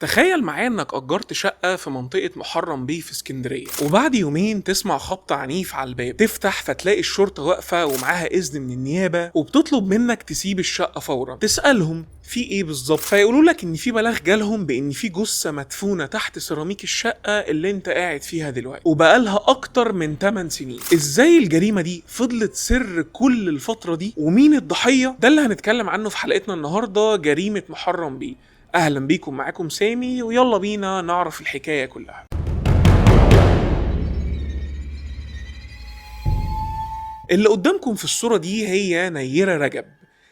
تخيل معايا انك اجرت شقه في منطقة محرم بيه في اسكندرية، وبعد يومين تسمع خبط عنيف على الباب، تفتح فتلاقي الشرطة واقفة ومعاها اذن من النيابة وبتطلب منك تسيب الشقة فورا. تسالهم في ايه بالظبط، فيقولوا لك ان في بلاغ جالهم بان في جثة مدفونة تحت سيراميك الشقة اللي انت قاعد فيها دلوقتي وبقالها اكتر من 8 سنين. ازاي الجريمة دي فضلت سر كل الفترة دي ومين الضحية؟ ده اللي هنتكلم عنه في حلقتنا النهارده، جريمة محرم بيه. اهلا بيكم، معاكم سامي، ويلا بينا نعرف الحكاية كلها. اللي قدامكم في الصورة دي هي نيرة رجب،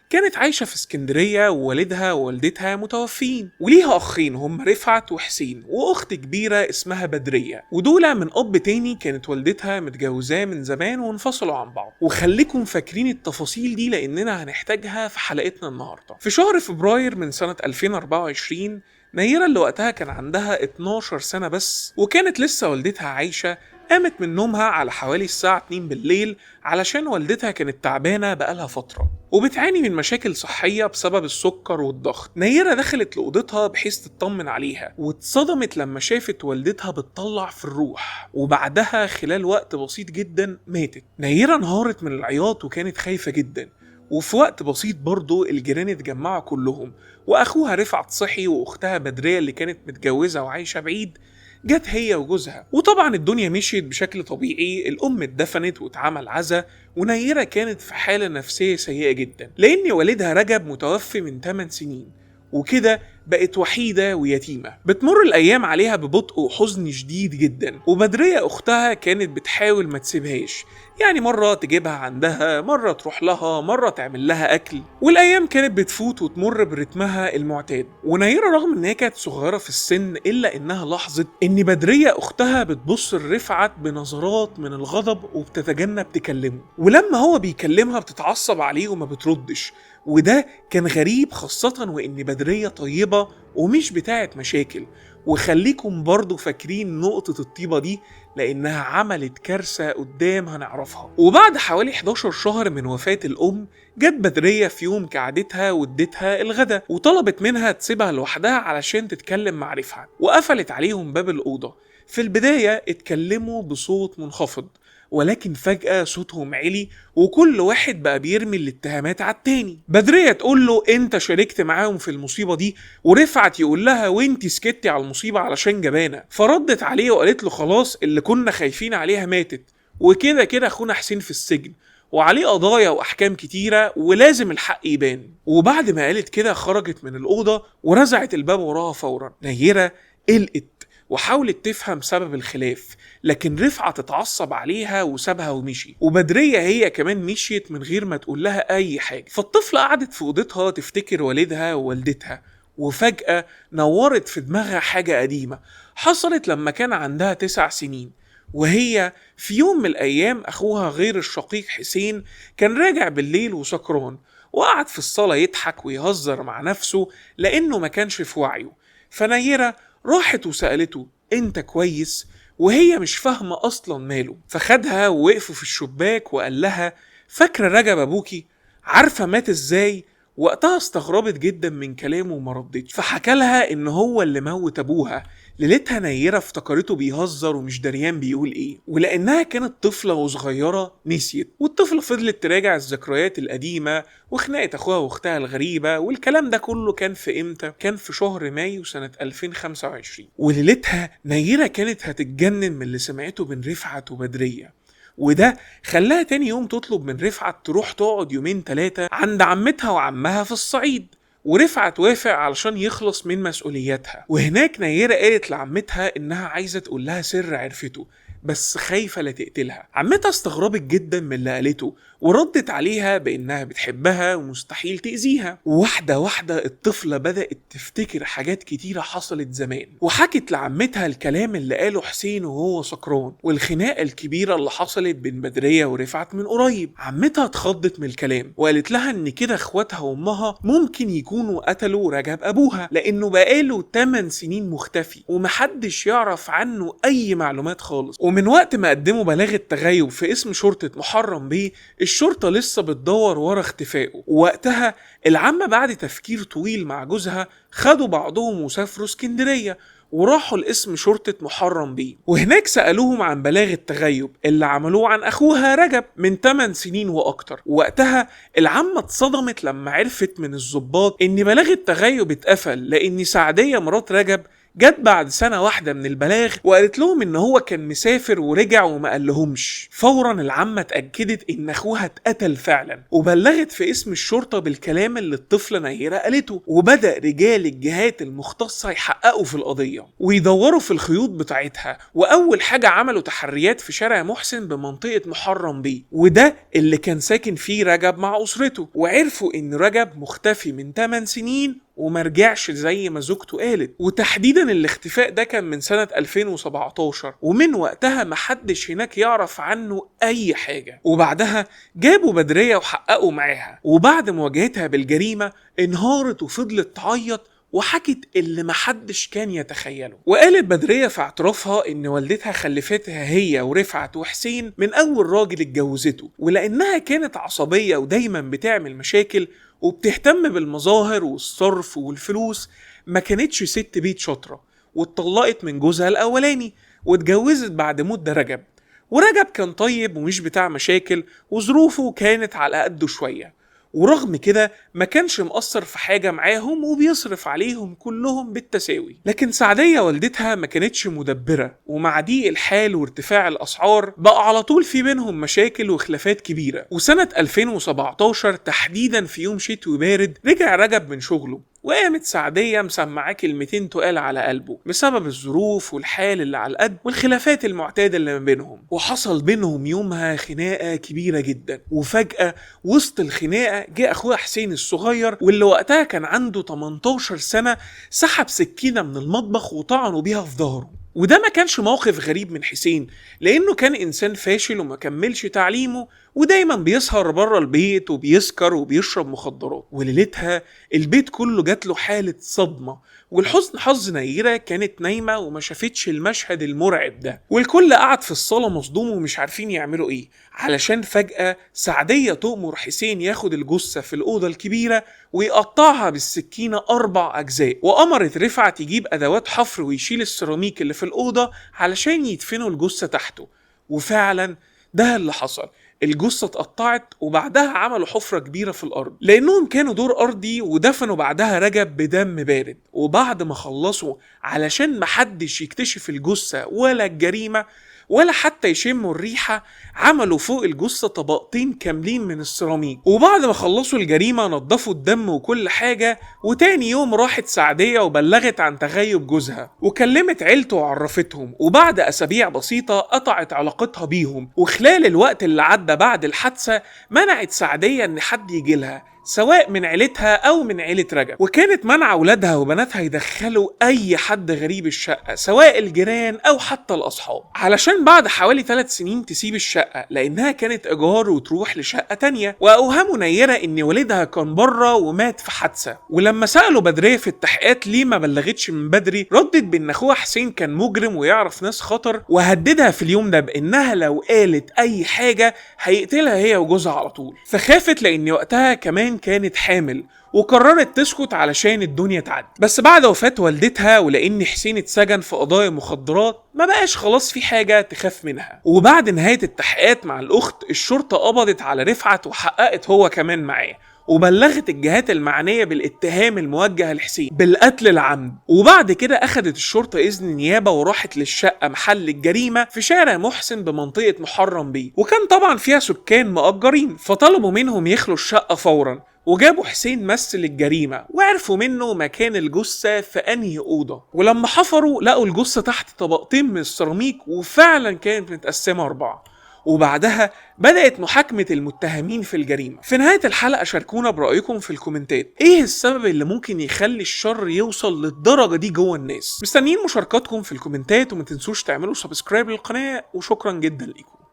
كانت عايشة في اسكندرية ووالدها ووالدتها متوفين، وليها أخين هم رفعت وحسين، وأخت كبيرة اسمها بدرية، ودول من أب تاني كانت والدتها متجوزاه من زمان وانفصلوا عن بعض. وخليكم فاكرين التفاصيل دي لأننا هنحتاجها في حلقتنا النهاردة. في شهر فبراير من سنة 2024، نيرة اللي وقتها كان عندها 12 سنة بس وكانت لسه والدتها عايشة، قامت من نومها على حوالي الساعة 2 بالليل علشان والدتها كانت تعبانة بقالها فترة وبتعاني من مشاكل صحية بسبب السكر والضغط. نيرة دخلت لأوضتها بحيث تطمن عليها، واتصدمت لما شافت والدتها بتطلع في الروح، وبعدها خلال وقت بسيط جدا ماتت. نيرة انهارت من العياط وكانت خايفة جدا، وفي وقت بسيط برضو الجيران اتجمعوا كلهم، وأخوها رفعت صحي وأختها بدرية اللي كانت متجوزة وعايشة بعيد جت هي وجوزها، وطبعا الدنيا مشيت بشكل طبيعي. الأم اتدفنت واتعمل عزا، ونيرة كانت في حالة نفسية سيئة جدا لأن والدها رجب متوفي من 8 سنين، وكده بقت وحيدة ويتيمة. بتمر الأيام عليها ببطء وحزن شديد جدا، وبدرية أختها كانت بتحاول ما تسيبهاش، يعني مرة تجيبها عندها، مرة تروح لها، مرة تعمل لها أكل، والأيام كانت بتفوت وتمر برتمها المعتاد. ونيرة رغم إنها كانت صغيرة في السن إلا إنها لاحظت إن بدرية أختها بتبص لرفعت بنظرات من الغضب وبتتجنب تكلمه، ولما هو بيكلمها بتتعصب عليه وما بتردش، وده كان غريب خاصة وإن بدرية طيبة ومش بتاعت مشاكل. وخليكم برضو فاكرين نقطة الطيبة دي لأنها عملت كارثة قدام هنعرفها. وبعد حوالي 11 شهر من وفاة الأم، جت بدرية في يوم كعادتها وادتها الغدا وطلبت منها تسيبها لوحدها علشان تتكلم مع رفعت، وقفلت عليهم باب الأوضة. في البداية اتكلموا بصوت منخفض، ولكن فجأة صوتهم عالي وكل واحد بقى بيرمي الاتهامات على التاني. بدرية تقول له انت شاركت معاهم في المصيبة دي، ورفعت يقول لها وانت سكتي على المصيبة علشان جبانة. فردت عليه وقالت له خلاص اللي كنا خايفين عليها ماتت، وكده كده اخونا حسين في السجن وعليه قضايا واحكام كتيرة ولازم الحق يبان. وبعد ما قالت كده خرجت من الأوضة ورزعت الباب وراها فورا. نيرة قلقت وحاولت تفهم سبب الخلاف، لكن رفعت اتعصب عليها وسابها ومشي، وبدرية هي كمان مشيت من غير ما تقول لها أي حاجة. فالطفلة قعدت في أوضتها تفتكر والدها ووالدتها، وفجأة نورت في دماغها حاجة قديمة حصلت لما كان عندها 9 سنين، وهي في يوم من الأيام أخوها غير الشقيق حسين كان راجع بالليل وسكران، وقعد في الصالة يضحك ويهزر مع نفسه لأنه ما كانش في وعيه. فنيرة راحت وسألته انت كويس؟ وهي مش فاهمة اصلا ماله. فخدها ووقفوا في الشباك وقال لها فاكرة رجب ابوكي؟ عارفة مات ازاي؟ وقتها استغربت جدا من كلامه وما ردتش، فحكى لها ان هو اللي موت ابوها. ليلتها نيرة افتكرته بيهزر ومش دريان بيقول ايه، ولانها كانت طفلة وصغيرة نسيت، والطفلة فضلت تراجع الذكريات القديمة وخناقة اخوها واختها الغريبة، والكلام ده كله كان في امتى؟ كان في شهر مايو سنة 2025. وليلتها نيرة كانت هتتجنن من اللي سمعته من رفعت وبدرية، وده خلاها تاني يوم تطلب من رفعت تروح تقعد 2 3 عند عمتها وعمها في الصعيد، ورفعت وافق علشان يخلص من مسؤولياتها. وهناك نيرة قالت لعمتها انها عايزة تقول لها سر عرفته بس خايفة لا تقتلها. عمتها استغربت جدا من اللي قالته وردت عليها بانها بتحبها ومستحيل تأذيها. وواحدة واحدة الطفلة بدأت تفتكر حاجات كتيرة حصلت زمان، وحكت لعمتها الكلام اللي قاله حسين وهو سكران والخناقة الكبيرة اللي حصلت بين بدرية ورفعت من قريب. عمتها اتخضت من الكلام وقالت لها ان كده اخواتها وامها ممكن يكونوا قتلوا رجب ابوها لانه بقاله 8 سنين مختفي ومحدش يعرف عنه اي معلومات خالص. ومن وقت ما قدموا بلاغ التغيب في اسم شرطة محرم بيه، الشرطة لسه بتدور ورا اختفائه. ووقتها العمة بعد تفكير طويل مع جوزها خدوا بعضهم وسافروا اسكندرية وراحوا لقسم شرطة محرم بيه، وهناك سألوهم عن بلاغ التغيب اللي عملوه عن أخوها رجب من 8 سنين وأكتر. ووقتها العمة اتصدمت لما عرفت من الضباط إن بلاغ التغيب اتقفل، لأن سعدية مرات رجب جت بعد سنة واحدة من البلاغ وقالت لهم إن هو كان مسافر ورجع وما قالهمش. فورا العمة اتأكدت إن أخوها اتقتل فعلا، وبلغت في اسم الشرطة بالكلام اللي الطفلة نيرة قالته، وبدأ رجال الجهات المختصة يحققوا في القضية ويدوروا في الخيوط بتاعتها. وأول حاجة عملوا تحريات في شارع محسن بمنطقة محرم بيه، وده اللي كان ساكن فيه رجب مع أسرته، وعرفوا إن رجب مختفي من 8 سنين ومرجعش زي ما زوجته قالت. وتحديدا الاختفاء ده كان من سنة 2017، ومن وقتها محدش هناك يعرف عنه أي حاجة. وبعدها جابوا بدرية وحققوا معاها، وبعد مواجهتها بالجريمة انهارت وفضلت تعيط وحكت اللي محدش كان يتخيله. وقالت بدرية في اعترافها ان والدتها خلفتها هي ورفعت وحسين من اول راجل اتجوزته، ولانها كانت عصبية ودايما بتعمل مشاكل وبتهتم بالمظاهر والصرف والفلوس، ما كانتش ست بيت شاطرة، واتطلقت من جوزها الاولاني واتجوزت بعد مدة رجب. ورجب كان طيب ومش بتاع مشاكل، وظروفه كانت على قده شوية، ورغم كده ما كانش مقصر في حاجة معاهم وبيصرف عليهم كلهم بالتساوي. لكن سعدية والدتها ما كانتش مدبرة، ومع ضيق الحال وارتفاع الأسعار بقى على طول في بينهم مشاكل وخلافات كبيرة. وسنة 2017 تحديدا في يوم شتوي بارد رجع رجب من شغله، وقامت سعدية مسمعاه كلمتين تقال على قلبه بسبب الظروف والحال اللي على القد والخلافات المعتادة اللي ما بينهم. وحصل بينهم يومها خناقة كبيرة جدا، وفجأة وسط الخناقة جاء أخوها حسين الصغير واللي وقتها كان عنده 18 سنة، سحب سكينة من المطبخ وطعنوا بيها في ظهره. وده ما كانش موقف غريب من حسين، لأنه كان إنسان فاشل وما كملش تعليمه، ودايما بيسهر بره البيت وبيسكر وبيشرب مخدرات. وليلتها البيت كله جات له حالة صدمة، والحزن حظ نيرة كانت نايمة وما شافتش المشهد المرعب ده، والكل قعد في الصالة مصدوم ومش عارفين يعملوا ايه، علشان فجأة سعدية تؤمر حسين ياخد الجثة في الأوضة الكبيرة ويقطعها بالسكينة 4 أجزاء، وأمرت رفعت يجيب أدوات حفر ويشيل السيراميك اللي في الأوضة علشان يدفنوا الجثة تحته. وفعلا ده اللي حصل، الجثة اتقطعت وبعدها عملوا حفرة كبيرة في الأرض لأنهم كانوا دور أرضي، ودفنوا بعدها رجب بدم بارد. وبعد ما خلصوا علشان محدش يكتشف الجثة ولا الجريمة ولا حتى يشموا الريحة، عملوا فوق الجثة طبقتين كاملين من السيراميك. وبعد ما خلصوا الجريمة نظفوا الدم وكل حاجة، وتاني يوم راحت سعدية وبلغت عن تغيب جوزها وكلمت عيلته وعرفتهم. وبعد أسابيع بسيطة قطعت علاقتها بيهم، وخلال الوقت اللي عدى بعد الحادثة منعت سعدية إن حد يجيلها سواء من عيلتها أو من عيلة رجب، وكانت منع أولادها وبناتها يدخلوا أي حد غريب الشقة سواء الجيران أو حتى الأصحاب، علشان بعد حوالي 3 سنين تسيب الشقة لأنها كانت إيجار وتروح لشقة تانية. وأوهموا نيرة إن والدها كان بره ومات في حادثة. ولما سألوا بدرية في التحقيقات ليه ما بلغتش من بدري، ردت بإن أخوها حسين كان مجرم ويعرف ناس خطر، وهددها في اليوم ده بإنها لو قالت أي حاجة هيقتلها هي وجوزها على طول. فخافت لأن وقتها كمان كانت حامل، وقررت تسكت علشان الدنيا تعدي. بس بعد وفاة والدتها ولأن حسين اتسجن في قضايا مخدرات ما بقاش خلاص في حاجة تخاف منها. وبعد نهاية التحقيقات مع الأخت الشرطة قبضت على رفعت وحققت هو كمان معاه، وبلغت الجهات المعنية بالاتهام الموجه لحسين بالقتل العمد. وبعد كده أخدت الشرطة إذن نيابة وراحت للشقة محل الجريمة في شارع محسن بمنطقة محرم بيه، وكان طبعا فيها سكان مأجرين، فطلبوا منهم يخلوا الشقة فورا. وجابوا حسين مثل الجريمة وعرفوا منه مكان الجثة في أنهي أوضة، ولما حفروا لقوا الجثة تحت طبقتين من السيراميك وفعلا كانت متقسمة 4. وبعدها بدأت محاكمة المتهمين في الجريمة. في نهاية الحلقة شاركونا برأيكم في الكومنتات، ايه السبب اللي ممكن يخلي الشر يوصل للدرجة دي جوه الناس؟ مستنيين مشاركاتكم في الكومنتات، وما تنسوش تعملوا subscribe للقناة، وشكرا جدا لكم.